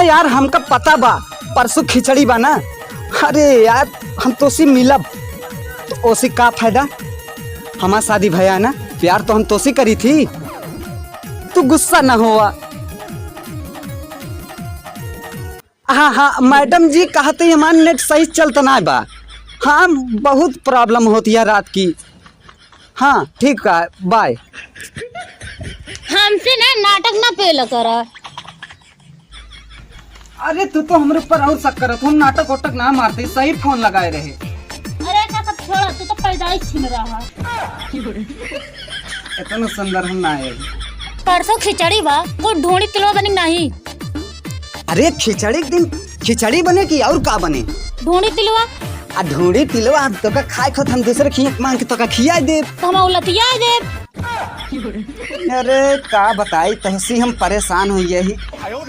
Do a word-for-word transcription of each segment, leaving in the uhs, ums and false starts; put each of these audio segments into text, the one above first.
यार, हमका पता बा, परसों खिचड़ी बा ना। अरे यार, हम तोसी मिलब, तो ओसी का फायदा? हमार शादी भया है ना, प्यार तो हम तोसी करी थी। तू गुस्सा ना होवा। हाँ, हाँ, मैडम जी, कहते ही हमार नेट सही चलत ना बा। हाँ, बहुत प्रॉब्लम होती है रात की। हाँ, ठीक है, बाय। हमसे ना नाटक ना पेल करा। अरे, तू तो हमरे ऊपर और शक करत, हम नाटक वाटक ना मारते, सही फोन लगाए रहे। अरे, का सब छोड़ा, तू तो पैदाइश छीन रहा। इतना सुंदर हम ना आए। परसों खिचड़ी बा, वो ढूंढी तिलवा बनी नहीं। अरे, खिचड़ी के दिन खिचड़ी बने कि और का बने? ढूंढी तिलवा। आ, ढूंढी तिलवा, हम तोका खाए खुद हम दूसरे खिया मांग के तोका खिया देब। तो हम उलतिया देब। अरे, का बताई, तहसी हम परेशान हो गए ही।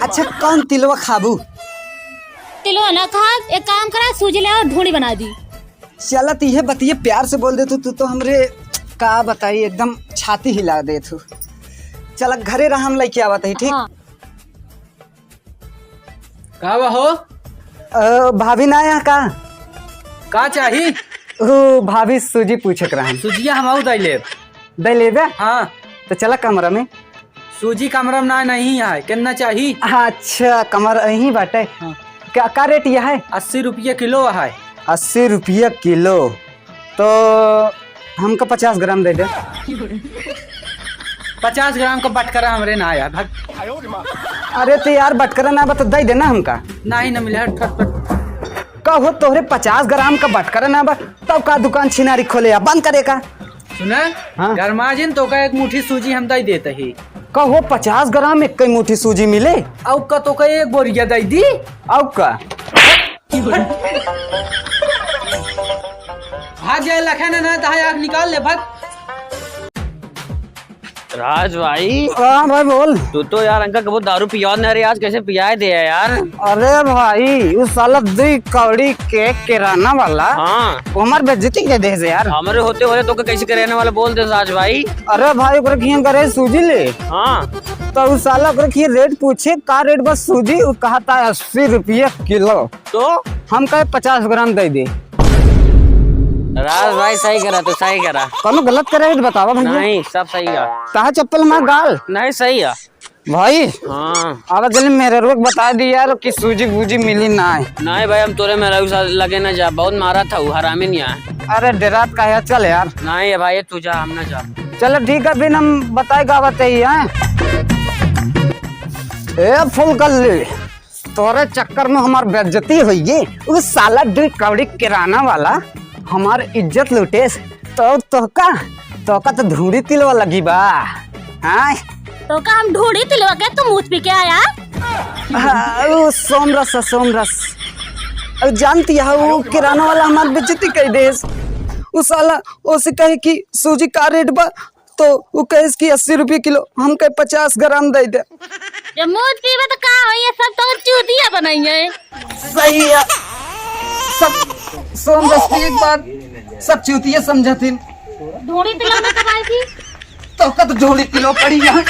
अच्छा, कौन तिलवा खाबू? तिलवा ना खाब, एक काम करा, सूजी ले आओ, ढूंढी बना दी। चलत इहे बतिये प्यार से बोल दे तू, तू तो हमरे, का बताई, एकदम छाती हिला दे तू। चल, घरे रहा, हम लेके आवत ही, ठीक? हाँ। का बा हो? अ, भाभी ना यहाँ का? का चाही? ओ, भाभी सूजी पूछे के रहन। सूजिया हम आऊ दे लेब। दे लेबे? हाँ। तो चला कमरा में। सूजी कमरा में ना, नहीं है, केतना चाही? अच्छा, कमर यहीं बाटे। हाँ। का, का रेट यह है? अस्सी रुपये किलो है। अस्सी रुपये किलो। तो हमका पचास ग्राम दे दे। पचास ग्राम का बटकरा हमरे ना आया, भाग। अरे तो यार, बटकरा ना बा तो दे देना हमका। नहीं ना मिले, हट, हट, हट। कहो तोहरे पचास ग्राम का बटकरा ना बा, तब का दुकान छिनारी खोले या बंद करे का? सुना? हाँ। गरमाजिन तोका एक मुट्ठी सूजी हम दे देते ही। कहो पचास ग्राम एक कई मुट्ठी सूजी मिले? अउ का तोका एक बोरिया दे दी? अउ का? भाग जाए लखन ना, तहां आग निकाल ले, भाग। राज भाई। हाँ भाई, बोल। तू तो यार अंकल कबो दारू पियावत नहीं रहे, आज कैसे पियाए दे है यार? अरे भाई, उस साला दुई कौड़ी के किराना वाला, हाँ। वो हमार बेइज्जती के दे से यार। हमरे होते होते तोका कैसे किराना वाला बोल दे राज भाई? अरे भाई, ओकरे खियां करे सूजी ले। हाँ। तो उस साला ओकरे खियां रेट पूछे, का रेट बा सूजी? उ कहता है अस्सी रुपये किलो। तो? हम कहे पचास ग्राम दे दे। राज भाई सही करा, तू सही करा। कौनो गलत करे है तो बतावा भैया। नहीं, सब सही है। कहा चप्पल मार गाल? नहीं, सही है। भाई, हाँ। अब जल्दी मेरे रोक बता दी यार कि सूजी वूजी मिली ना है। नहीं भाई, हम तोरे मेहरारू साथ लगे ना जा, बहुत मारा था वो हरामी नहीं है। अरे डेरात का है, चल यार। नहीं है भाई, तू जा, हम ना जा। चलो ठीक है, फिर हम बताए गावत ही हैं। ए फुलकल्ली, तोरे चक्कर में हमार बेइज्जती होइए। उ साला दुई कौड़ी किराना वाला हमार इज्जत लूटेस, तो तोका, तोका तो ढूंढी तिलवा लगी बा। हाँ? तोका हम ढूंढी तिलवा के तू मूत पी के आया? हाँ, उ सोमरस है, सोमरस। अब जानती है, वो किराना वाला हमार बेइज्जती कर देस। उ साला ओसे कहे कि सूजी का रेट बा, तो उ कहेस कि अस्सी रुपये किलो, हम कहे पचास ग्राम दे दे। जब मूत पीबे तो का होई, ये सब तो चूतिया बनाई है। सही है, सब सोमरस की एक बात, सब चूतिया समझथिन। ढूंढी तिलवा में कब आई थी? तोका तो ढूंढी तिलवा पड़ी है।